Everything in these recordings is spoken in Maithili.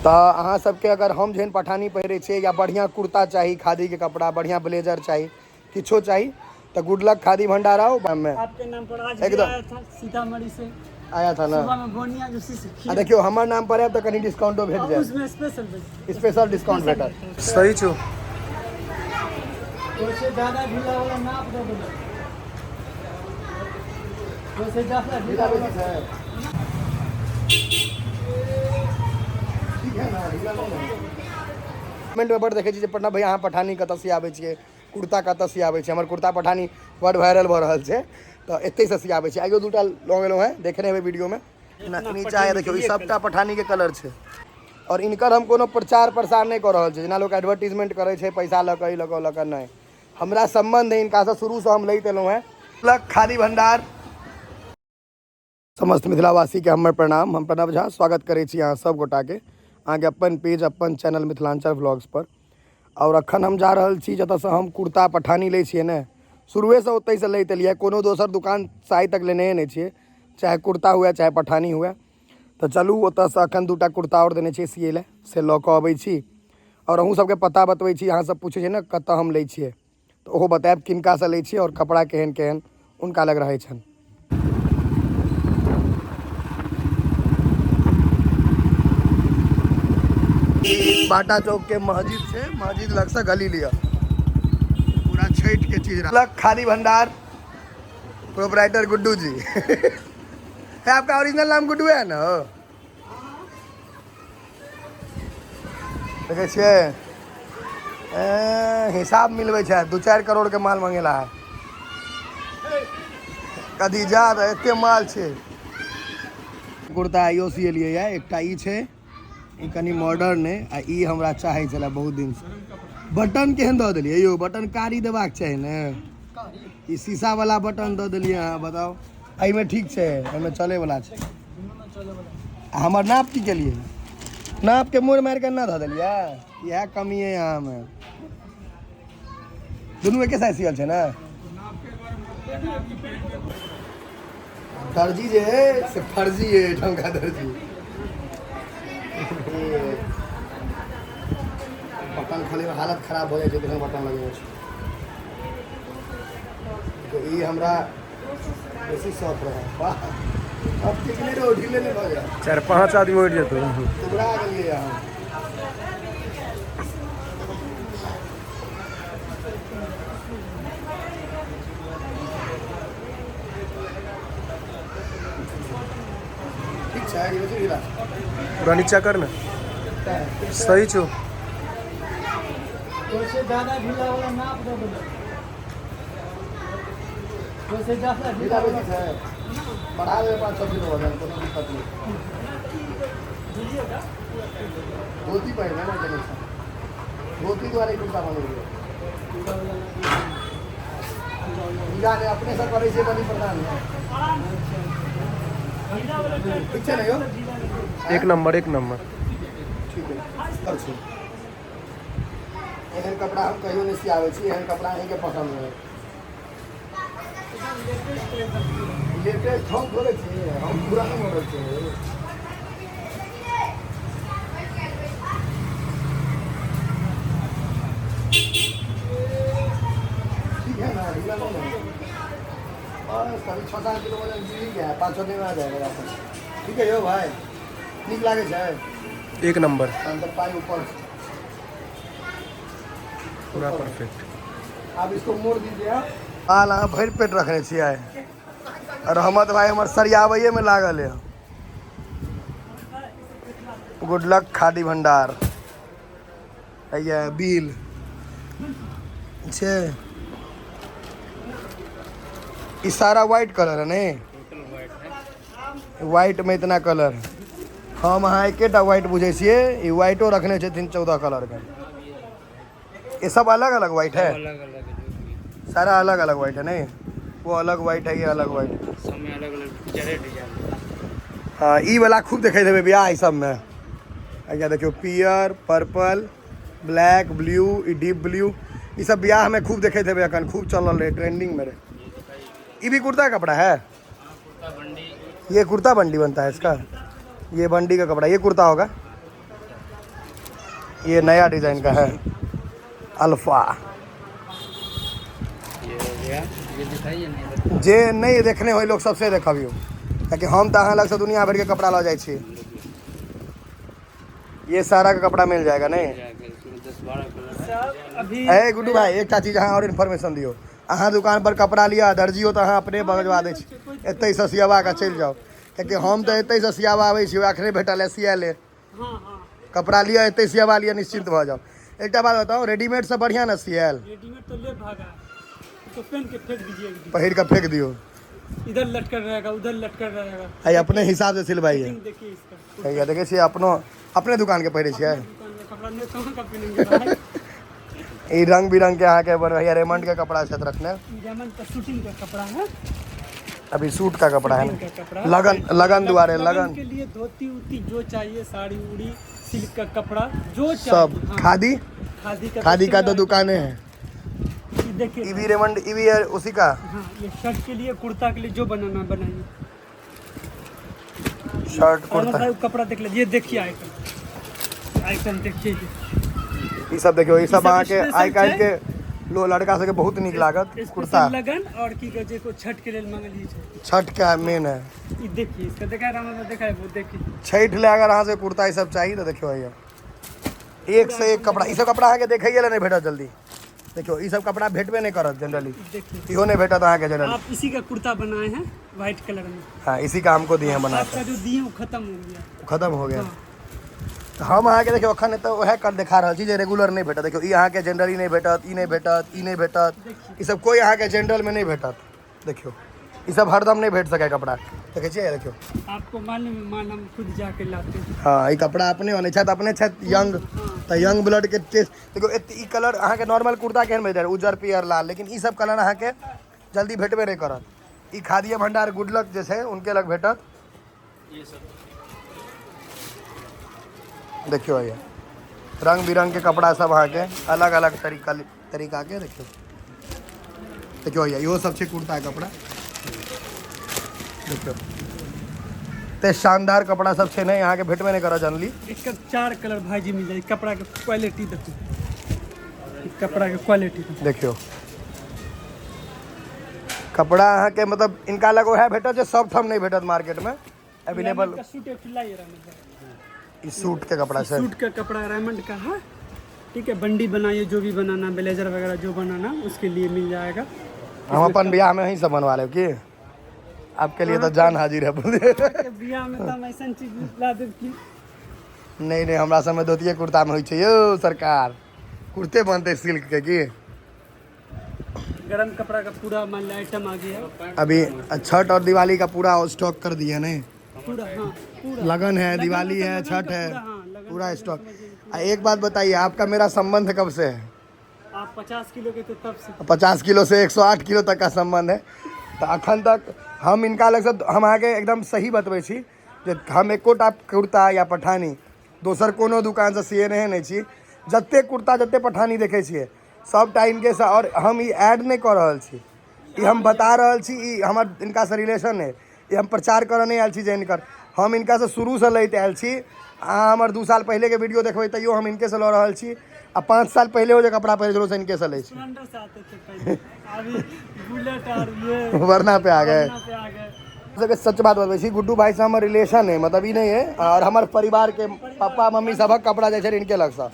तऽ अहाँ सबके अगर हम जेहन पठानी पहिरै छियै या बढ़िआँ कुर्ता चाही, खादीके कपड़ा, बढ़िआँ ब्लेजर चाही, किछो चाही तऽ गुड लक खादी भंडार आउ। में आपके नाम पर आज भी एकदम। आया था सीतामढ़ी से। आया था ना। सुबह में बोनिया जोशी से आ खीर। देखियौ, हमर नाम पर आयब तऽ कनि डिस्काउंटो भेट और जायत। उसमें स्पेशल भेज। स्पेशल डिस्काउंट भेटत। सही छौ। वैसे ज्यादा ढीला वाला नाप दे देना, वैसे ज्यादा ढीला ढीला वाला। बेसी छै, ठीक है ना? ढीला नहीं ना। कमेंट में बड़ देखै छी जे प्रणव भैया, अहाँ पठानी कतऽ सियाबै छियै, कुर्ता कतऽ सियाबै छियै? हमर कुर्ता पठानी बड़ वायरल भऽ रहल छै, तऽ एतहिसँ सियाबै छियै। आइयो दूटा लऽ गेलहुँ हेँ, देखने हेबै वीडियोमे। नीचा है, देखियौ, ई सबटा पठानीके कलर छै। आओर इनकर हम कोनो प्रचार प्रसार नहि कऽ रहल छी, जेना लोक एडवर्टीजमेंट करै छै पैसा लऽ कऽ, ई लऽ कऽ, ओ लऽ कऽ। नहि, हमरा सम्बन्ध है इनकासँ, शुरूसँ हम लैत एलहुँ हेँ। लक खादी भंडार। समस्त मिथिलावासीके हमर प्रणाम। हम प्रणव झा स्वागत करै छी अहाँ सब गोटाके अहाँके अपन पेज, अपन चैनल मिथिलाञ्चल व्लॉग्स पर। आओर अखन हम जा रहल छी जतऽसँ हम कुर्ता पठानी लै छियै ने, शुरुएसँ ओतहिसँ लैत एलियै, कोनो दोसर दोकानसँ आइ तक लेनहे नहि छियै, चाहे कुर्ता हुए चाहे पठानी हुए। तऽ चलू, ओतऽसँ अखन दूटा कुर्ता आओर देने छियै सियै लए, से लऽ कऽ अबै छी आओर अहूँ सबके पता बतबै छी। अहाँ सब पूछै छियै ने कतऽ हम लै छियै, तऽ ओहो बतायब किनकासँ लै छियै आओर कपड़ा केहन केहन हुनका लग रहै छनि। ई बाटा चौक के मस्जिद छै, मस्जिद लग से गली लिअ, पूरा छठि के चीज लग। खादी भंडार, प्रोपराइटर गुड्डू जी है। आपका ओरिजिनल नाम गुड्डू है ना? देखै छियै, ए, हिसाब मिलबै छै, 2-4 करोड़ के माल मंगेला है। कदी जा तऽ एते माल छै। कुर्ता आइयो सिएलियै यऽ। एकटा ई छै, ई कनि मॉडर्न अइ, आ ई हमरा चाहै छलै बहुत दिनसँ। बटन केहन दऽ देलियै यौ? बटन कारी देबाक चाही ने, ई शीशा वाला बटन दऽ देलियै अहाँ, बताउ। एहिमे ठीक छै, एहिमे चलै वाला छै। आ हमर नाप की केलियै? नाप के मोड़ मारि कऽ ना धऽ देलियै, इएह कमी अइ अहाँमे। दुनू एके साइज सियल छै ने? दर्जी जे है से फर्जी है एहिठामका दर्जी। बटन खोलैमे हालत खराब भऽ जाइ छै जखन बटन लगेने छै। तऽ ई हमरा बेसी शौक रहै। वाह, अब ठीक नहि रहो, ढीले नहि भऽ जाए। 4-5 आदमी उठि जेतौ। दुबरा गेलियै अहाँ। ठीक छै, ई बेसी ढीला। पूरा नीचा कर ने, सही छौ। वैसे ज्यादा ढीला वाला नाप दे देना, वैसे ज्यादा ढीला ढीला बेसी वाला। छै, बढ़ा देबै 5-6 किलो वजन, कोनो दिक्कत नहि। धोती पहिरबै ने कनि सा, धोती दुआरे कुर्ता बनेलियै। पूजा ने अपने से करै छै बलि प्रदान ने। ठीक छै ने यौ? एक नंबर, एक नंबर। ठीक है, छै। एहन कपड़ा हम कहियो नहि सियाबै छी, एहन कपड़ा अहीँके पसन्द रहै। लेटेस्ट हम थोड़े छी, हम पुराना मॉडल छी। ठीक है ना? ढीला नहीं है? बस अभी 6-7 किलो वजन जी गया है, 5-6 दिन में आ जाएगा वापस। ठीक है यौ भाई, नीक लागै छै? एक नंबर। तहन तऽ पाइ ऊपर छै। पूरा परफेक्ट। आब इसको मोड़ दीजिए आप। माल अहाँ भरि पेट रखने छियै आओर रहमत भाई हमर सरियाबैएमे लागल यऽ। गुड लक खादी भंडार। हैया बिल छै। ई सारा व्हाइट कलर है ने? व्हाइट में इतना कलर है। हम अहाँ एकेटा व्हाइट बुझै छियै, ई व्हाइटो रखने छथिन 14 कलर के। ये सब अलग अलग व्हाइट है। अलग अलग है जो भी। सारा अलग अलग व्हाइट है। नहीं, वो अलग व्हाइट है, ये अलग व्हाइट है। सब में अलग अलग पिक्चर है, डिजाइन। हाँ, ई वाला खूब देखैत हेबै बियाह ई सबमे। अच्छा, देखियौ, पियर, पर्पल, ब्लैक, ब्लू, ई डीप ब्लू, ई सब बियाहमे खूब देखैत हेबै। अखन खूब चलल रहै, ट्रेंडिंग में रहे। ई भी कुर्ता कपड़ा है? कुर्ता बंडी। ये कुर्ता बंडी बनता है इसका। ये बंडी का कपड़ा, ये कुर्ता होगा। ये नया डिजाइन का है अल्फा। ये हो गया, ये दिखाइए नहीं। जे नहि देखने होय लोक सबसे देखबियौ, कियाकि हम तऽ अहाँ लगसँ दुनिया भरिके कपड़ा लऽ जाइ छी। ये सारा का कपड़ा मिल जाएगा नहीं? जाएगा, इसमें 10-12 कलर है। सब अभी। ए गुड्डू भाई, एकटा चीज अहाँ और इन्फॉर्मेशन दियौ। अहाँ दुकान पर कपड़ा लिअ, दर्जियो तऽ अहाँ अपने बजवा दै छी, एतहिसँ सियाबा कऽ चलि जाउ, कियाकि हम तऽ एतहिसँ सियाबा आबै छी, अखने भेटल है सियाले। हाँ हाँ कपड़ा लिअ, एतहि सियाबा लिअ, निश्चिन्त भऽ जाउ। एकटा बात बताउ, रेडीमेडसँ बढ़िआँ ने सियाल? रेडीमेड तो ले भागा, तो पहन के फेंक दीजिए एक दिन। पहिर कऽ फेंक दियौ। इधर लटकल रहेगा, उधर लटकल रहेगा। आइ अपने हिसाबसँ सिलवाइए। फिटिंग देखिए इसका। हैया देखै छियै, अपनो अपने दुकानके पहिरै छियै। दुकान में कपड़ा नहीं, कहाँ का पहनेंगे भाई? ई रंग बिरंग के अहाँके भैया रेमंड के कपड़ा छथि रखने। रेमंड का शूटिंग का कपड़ा है। अभी सूट का कपड़ा है शूटिंग ना? का कपड़ा। लगन लगन दुआरे लगन के लिए धोती उती जो चाहिए, साड़ी उड़ी, सिल्क का कपड़ा जो चाहिए। सब। हाँ, खादी। खादी का। खादी का तो दुकानें है। ये देखिए। ई भी रेमंड, ई भी है उसी का। हाँ, ये शर्ट के लिए, कुर्ता के लिए जो बनाना बनाइए। शर्ट और कुर्ता। भाई कपड़ा देख लीजिए, ये देखिए आइटम, आइटम देखिए ये। ई सब देखियौ, ई सब सब अहाँके स्पेशल आइ काल्हि छै। के लो लड़का सबके बहुत नीक लागत कुर्ता। स्पेशल लगन और की कहै छै को छठ के लेल मंगलिए छै। छठ का मेन है। ई देखिए, इसका देखा रामा में देखा है वो देखिए। छठि ले अगर अहाँ से कुर्ता ई सब चाही तऽ देखियौ भैया, एक से एक कपड़ा। ई सब कपड़ा अहाँके देखैए लए नहि भेटत जल्दी। देखियौ, ई सब कपड़ा भेटबे नहि करत जनरली। ई देखिए। इहो नहि भेटत अहाँके जनरली। आप इसी का कुर्ता बनाए हैं व्हाइट कलर में। हाँ, इसी का हमको दिए हैं बना। आपका जो दिए वो खत्म हो गया। खत्म हो गया। हाँ। तऽ हम अहाँके देखियौ, एखन एतऽ उएह कर देखा रहल छी जे रेगुलर नहि भेटत। देखियौ, ई अहाँके जनरली नहि भेटत, ई नहि भेटत, ई नहि भेटत, ई सब कोइ अहाँके जनरलमे नहि भेटत। देखियौ, ई सब हरदम नहि भेट सकैए कपड़ा। देखै छियै, देखियौ। आपको मालूम है, माल हम खुद जाके लाते हैं। हँ, ई कपड़ा अपने अनै छथि, अपने छथि यंग, तऽ यंग ब्लड के टेस्ट देखियौ। एते ई कलर अहाँके नॉर्मल कुर्ता केहन भेट जायत? उज्जर, पियर, लाल। लेकिन ई सब कलर अहाँके जल्दी भेटबे नहि करत। ई खादिये भंडार गुडलक जे छै, उनके लग भेटत। ये सब। देखियौ भैया, रंग बिरंग के कपड़ा सब अहाँके अलग अलग तरीका तरीका के। देखियौ, देखियौ भैया, इहो सब छै कुर्ता के कपड़ा। देखियौ, एते शानदार कपड़ा सब छै ने, अहाँके भेटबे नहि करत जनली। इसका चार कलर भाईजी मिल जाए। कपड़ा के क्वालिटी देखो, ई कपड़ा के क्वालिटी देखो। देखियौ, कपड़ा अहाँके मतलब इनका लग उएह भेटत जे सब ठाम नहि भेटत मार्केटमे अवेलेबल। रेमंड का सूट एक लाइए रामन भाई। ई सूट के कपड़ा छै। सूट का कपड़ा रेमंड का है, ठीक है। बंडी बनाइए, जो भी बनाना, ब्लेजर वगैरह जो बनाना, उसके लिए मिल जाएगा। हम अपन बियाह में ही सब बनवा लेब की? आपके लिए तो जान हाजिर है। के बियाह में तो हम ऐसा चीज ला देब कि नहीं नहीं, हमरा सबमे धोतिए कुर्ता में होइ छै यौ सरकार। कुर्ते बनतै सिल्क के की? गरम कपड़ा का पूरा मान लो आइटम आ गया है। अभी छठ और दिवाली का पूरा स्टॉक कर दिया नहीं? पूरा, हाँ, पूरा। लगन है, लगन दिवाली मतलब है, लगन छठ का है। पूरा, हाँ, लगन पूरा का स्टॉक। समझिए। आ एक बात बताइए, आपका मेरा संबंध कब से है? आप 50 किलो के थे तब से। 50 किलो से 108 किलो तक का संबंध है। तऽ अखन तक हम इनका लगसँ, हम अहाँके एकदम सही बतबै छी जे हम एकोटा कुर्ता या पठानी दोसर कोनो दुकानसँ सिएने नहि छी। जते कुर्ता, जते पठानी देखै छियै, सभटा इनकेसँ। आओर हम ई ऐड नहि कऽ रहल छी, ई हम बता रहल छी। ई हमर इनकासँ रिलेशन है। ई हम प्रचार करऽ नहि आयल छी जे हिनकर, हम इनकासँ शुरूसँ लैत आयल छी। अहाँ हमर 2 साल पहिलेके वीडियो देखबै, तैयो हम इनकेसँ लऽ रहल छी आ 5 साल पहिले जे कपड़ा पहिरे छलहुँ, से इनकेसँ लै छी। स्प्लेंडर से आते थे पहले, अभी बुलेट और ये वरना पे आ गए। वरना पे आ गए। सबके सच बात बतबै छी, गुड्डू भाई से हमर रिलेशन है, मतलब ई नहि है, और हमर परिवारके पापा मम्मी सबक कपड़ा जाइ छै इनके लगसँ।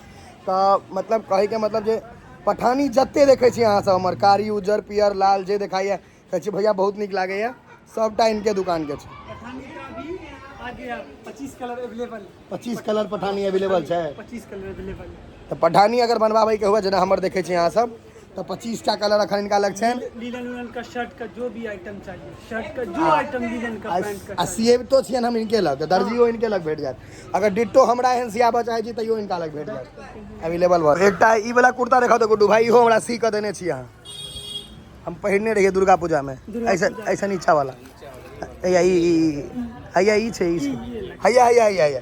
तऽ मतलब कहैके मतलब जे पठानी जते देखै छी अहाँ सब हमर, कारी, उज्जर, पियर, लाल, जे देखाइए, कहै छी भैया बहुत नीक लागैए, सबटा इनके दुकानके छै। पठानी का भी आ गया 25 colour available. 25 colour Pathani available छै। 25 कलर अवेलेबल है। तऽ पठानी अगर बनवाबैके हुए, जेना हमर देखै छी अहाँ सब, तऽ 25टा कलर अखन इनका लग छनि। लीलन उलन का शर्ट का जो भी आइटम चाहिए, शर्ट का जो आइटम, लीलन का, पैंट का। आ सिएबतो छियनि हम इनके लग, तऽ दर्जियो इनके लग भेट जायत। अगर डिट्टो हमरा एहन सियाबऽ चाहै छी, तैयो इनका लग भेट जायत अवेलेबल भऽ। एकटा ई वाला कुर्ता देखाउ तऽ गुड्डू भाई, इहो हमरा सी कऽ देने छी अहाँ। हम पहिरने रहियै दुर्गा पूजामे। ऐसा ऐसा नीचा वाला, हैया ई हैया ई छै, ई छै, हैया हैया हैया हैया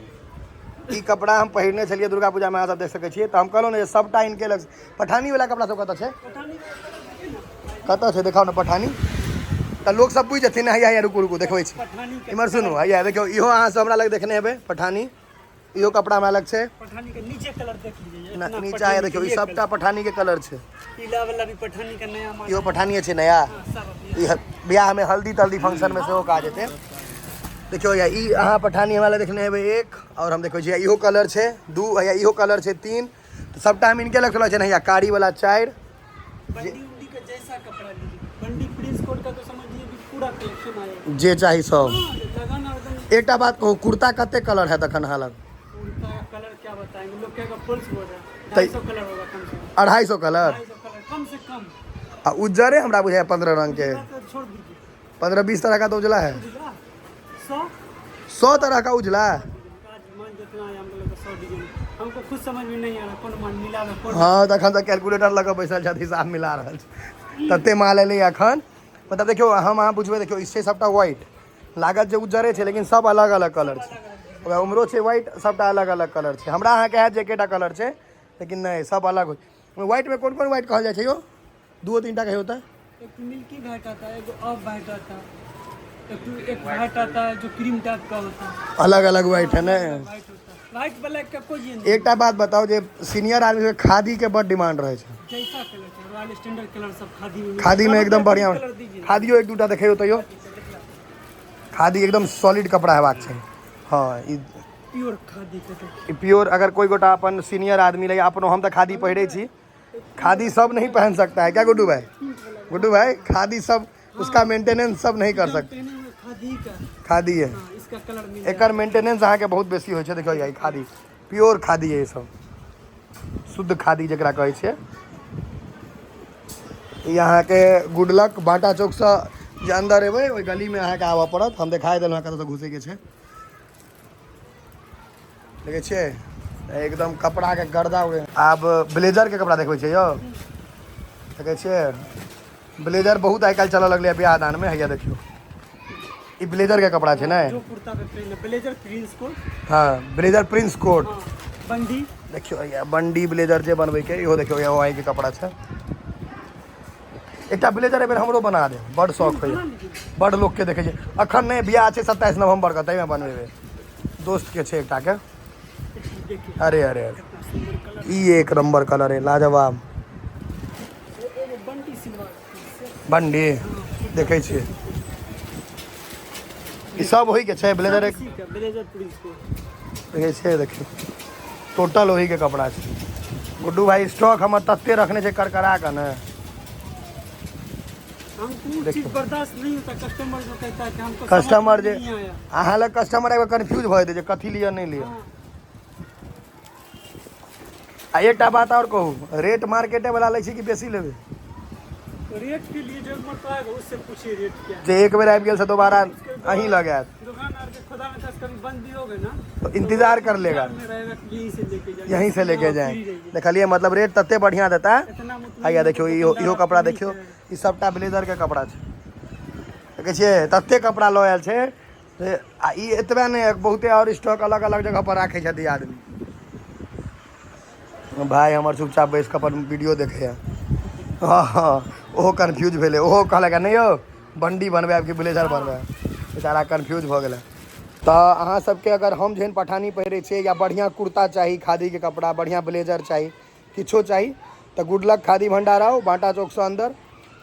ई कपड़ा हम पहिरने छलियै दुर्गा पूजामे, अहाँ सब देख सकै छियै। तऽ हम कहलहुँ ने जे सबटा इनके लग। पठानी वाला कपड़ा सब कतऽ छै? कतऽ छै? देखाउ ने पठानी, तऽ लोक सब बुझि जेथिन। हैया हैया, रुकू रुकू, देखबै छी। पठानी का। इम्हर सुनू, हैया देखियौ, इहो अहाँ सब हमरा लग देखने हेबै पठानी। इहो कपड़ा हमरा लग छै। पठानी के नीचे कलर देख लीजिए। न- इतना नीचा है पठानी देखियौ के ई ये सबटा पठानी के कलर छै। कलर। पीला वाला भी पठानी का नया माल। इहो पठानिए छै नया। हाँ, सब अभी ई बियाह में हल्दी तल्दी फंक्शन में सेहो काज हेतै। देखियौ या ई अहाँ पठानी हमरा लग देखने हेबै एक और हम देखै छियै इहो कलर छै दू या इहो कलर छै तीन, तऽ सबटा हम इनके लग चलै छै ने। या कारी वाला चारि। बंडी उंडी का जैसा कपड़ा लीजिए, बंडी प्रिंस कोट का तो समझिए भी पूरा कलेक्शन आएगा। जे चाही सब। हाँ, लगाना एकदम। एकटा बात कहू, कुर्ता कते कलर है तखन अहाँ लग? कुर्ता का कलर क्या बताएंगे, लोग कहेगा फुल्स बोल रहा है। 250 कलर होगा कम से कम। 250 कलर? 250 कलर कम से कम। आ उज्जरे हमरा बुझाय 15 रंग के। तो छोड़ दीजिए। 15-20 तरह का तो उजला है। उजला 100। 100 तरह का उजला। आज मन जितना है हम लोग का 100 डिजाइन, हमको खुद समझ में नहीं आ रहा कौन माल मिला रहा कौन। हँ, तखन तऽ कैलकुलेटर लऽ कऽ बैसल छथि, हिसाब मिला रहल छै, तते माल एलै एखन। मतलब देखियौ, हम अहाँ बुझबै, देखियौ ई छै सबटा व्हाइट, लागत जे उज्जरे छै लेकिन सब अलग अलग कलर छै। ओकरा उम्हरो छै व्हाइट, सबटा अलग अलग कलर छै। हमरा अहाँके हैत जे एकेटा कलर छै, लेकिन नहि, सब अलग होइ। व्हाइटमे कोन कोन व्हाइट कहल जाइ छै यौ? दूओ तीन टा कहियौ तऽ। एक मिल्की व्हाइट आता है, एक ऑफ व्हाइट आता है, एक एक व्हाइट आता है जो क्रीम टाइप का होता है। अलग अलग व्हाइट है ने। व्हाइट होता है, व्हाइट ब्लैक का कोई ये नहीं। एकटा बात बताउ, जे सीनियर आदमी सबके खादी के बड डिमांड रहै छै। जैसा कलर चाहिए, रॉयल स्टैंडर्ड कलर सब खादी में। खादी में एकदम बढ़िया। कलर दीजिए। खादियो एक दूटा देखियौ तैयो। खादी एकदम सॉलिड कपड़ा हेबाक छै। हँ, ई प्योर खादी के देखिए। E pure. अगर कोई गोटा अपन सीनियर आदमी लगे, अपनो हम तऽ खादी पहिरै छी। खादी सब नहीं पहन सकता है क्या गुड्डू भाई? गुड्डू भाई, खादी सब उसका मेंटेनेंस सब नहीं कर सकते। पहने हुए खादी का। खादी है। हाँ, इसका कलर मिल। एकर मेंटेनेंस अहाँके बहुत बेसी होइ छै। देखियौ, ई खादी, प्योर खादी है, ई सब शुद्ध खादी जकरा कहै छियै। ई अहाँके गुडलक बाटा चौकसँ जे अन्दर एबै, ओहि गलीमे अहाँके आबऽ पड़त। हम देखाए देलहुँ कतऽसँ घुसैके छै। देखै छियै, एकदम कपड़ाके गर्दा उड़े। आब ब्लेजरके कपड़ा देखबै छियै यौ। देखै छियै, ब्लेजर बहुत आइ काल्हि चलऽ लगलै बियाह दानमे। हैया देखियौ, ई ब्लेजरके कपड़ा छै ने। जो कुर्ता पे पहने ब्लेजर प्रिंस कोट। हँ, ब्लेजर प्रिंस कोट। हाँ, बंडी। देखियौ हैया बंडी ब्लेजर जे बनबैके, इहो देखियौ, इहो के कपड़ा छै। एकटा ब्लेजर एहि बेर हमरो बना दे, बड शौक होइए। बड लोकके देखै छै। अखन नहि, बियाह छै 27 नवम्बरके, ताहिमे बनेबै। दोस्तके छै एकटाके। देखिए। अरे अरे अरे! कितना सुंदर कलर। ई एक नंबर कलर है, लाजवाब। एगो बंडी सिलवा। बंडी देखै छियै, ई सब ओही के छै ब्लेजर एक। इसी का ब्लेजर प्रिंस कोट। देखै छियै, देखियौ, टोटल ओही के कपड़ा छै। गुड्डू भाई स्टॉक हमर तते रखने छै करकरा कऽ ने। हमको वो चीज बर्दाश्त नहीं होता, कस्टमर जो कहता है कि हमको समझ कस्टमर में जे नहीं आया। अहाँ लग कस्टमर आबि कन्फ्यूज भऽ जेतै जे कथी लिअ, नहि लिअ। आ एकटा बात आओर कहू, रेट मार्केटे वाला लै छी कि बेसी लेबै? तो रेट के लिए जो मत आएगा उससे पूछिए रेट क्या है। जे एक बेर आबि गेल से दोबारा अहीं लग आयत। दुकान are के खुदा में दस कभी बंद भी होगा ना तो इंतजार कर लेगा। में रहेगा कि यहीं से लेके जाए। यहीं से लेके हाँ, जाए। फ्री रहिए। देखलियै, मतलब रेट तते बढ़िया देता। इतना मतलब हैया देखियौ, इहो इहो कपड़ा देखियौ, ई सबटा ब्लेजर के कपड़ा छै। देखै छियै, तते कपड़ा लऽ आयल छै जे आ ई एतबे नहि, बहुते आओर स्टॉक अलग अलग जगह पर राखै छथि आदमी। भाय हमर चुपचाप बैस कऽ अपन वीडियो देखैया। हँ हँ, ओहो कन्फ्यूज भेलै। ओहो कहलक, नहि यौ, बंडी बनवायब कि ब्लेजर बनवायब? बेचारा कन्फ्यूज भऽ गेलै। तऽ अहाँ सबके अगर हम जेहन पठानी पहिरै छियै या बढ़िआँ कुर्ता चाही, खादीके कपड़ा, बढ़िआँ ब्लेजर चाही, किछो चाही, तऽ गुडलक खादी भंडार आउ, बाटा चौकसँ अन्दर।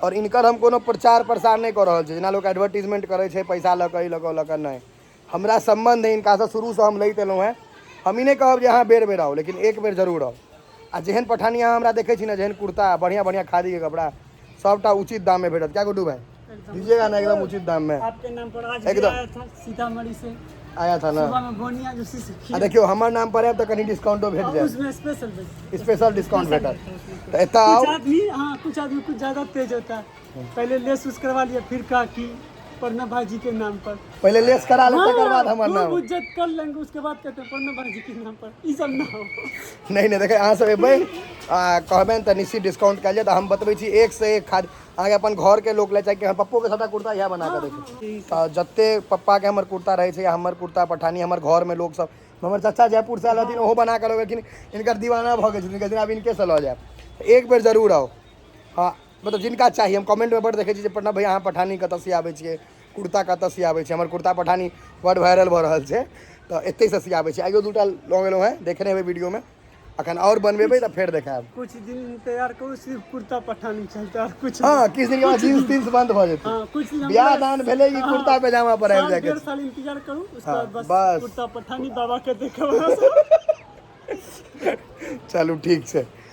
आओर इनकर हम कोनो प्रचार प्रसार नहि कऽ रहल छी, जेना लोक एडवर्टीजमेंट करै छै पैसा लऽ कऽ, ई लऽ कऽ, ओ लऽ कऽ। नहि, हमरा सम्बन्ध है इनकासँ, शुरूसँ हम लैत एलहुँ हेँ। हम ई नहि कहब जे अहाँ बेर बेर आउ, लेकिन एक बेर जरूर आउ। आ जेहन पठानी अहाँ हमरा देखै छी ने, जेहन कुर्ता, बढ़िआँ बढ़िआँ खादीके कपड़ा, सबटा उचित दाममे भेटत। क्या गुड्डू भाई, दीजिएगा ना एकदम उचित दाम में? आपके नाम पर आज भी एकदम। आया था सीतामढ़ी से। आया था ना? सुबह में बोनिया जो सी आ देखियौ, हमर नाम पर आयब तऽ कनि डिस्काउंटो भेट जायत। उसमें स्पेशल। स्पेशल डिस्काउंट भेटत, तऽ एतऽ आउ। कुछ आदमी, हाँ, कुछ आदमी कुछ ज्यादा तेज होता है। पहले लेस उस करवा लिया, फिर कहा कि प्रणब भाई जी के नाम पर। पहिले लेस करा ले, तकर बाद हमर खूब नाम। इज्जत कर लेंगे, उसके बाद कहते हैं प्रणब भाई जी के नाम पर। ई सब ना हो। नहि नहि, देखै, अहाँ सब एबै आ कहबनि तऽ निश्चित डिस्काउंट कयल जायत। आ हम बतबै छी, एक से एक खाद अहाँके अपन घरके लोक लै चाहे कि हमर पप्पोके सबटा कुर्ता इएह बना कऽ दै छै। तऽ जते पप्पाके हमर कुर्ता रहै छै या हमर कुर्ता पठानी, हमर घरमे लोक सब, हमर चाचा जयपुरसँ आयल रहथिन, ओहो बना कऽ लऽ गेलखिन। हिनकर दीवाना भऽ गेल छथिन, कहथिन आब इनकेसँ लऽ जायब। तऽ एक बेर जरूर आउ। हँ, मतलब जिनका चाही, हम कमेंटमे बड़ देखै छी जे प्रणव भैया, अहाँ पठानी कतऽ सियाबै छियै, कुर्ता कतऽ सियाबै छियै? हमर कुर्ता पठानी बड़ वायरल भऽ रहल छै। तऽ एतहिसँ सियाबै छी। आइयो 2टा लऽ गेलहुँ हेँ, देखने हेबै वीडियोमे। अखन आओर बनबेबै तऽ फेर देखायब। कुछ दिन इंतजार करू, सिर्फ कुर्ता पठानी चलते और कुछ। हँ, किछु दिन के बाद जींस तींस बंद भऽ जेतै। हाँ, कुछ दिन। बियाह दान भेलै कि कुर्ता पैजामा पर आबि साल जायके। 1.5 साल इंतजार करू, उसके हाँ, बाद बस, बस। कुर्ता पठानी बाबा के देखे। चलू ठीक छै।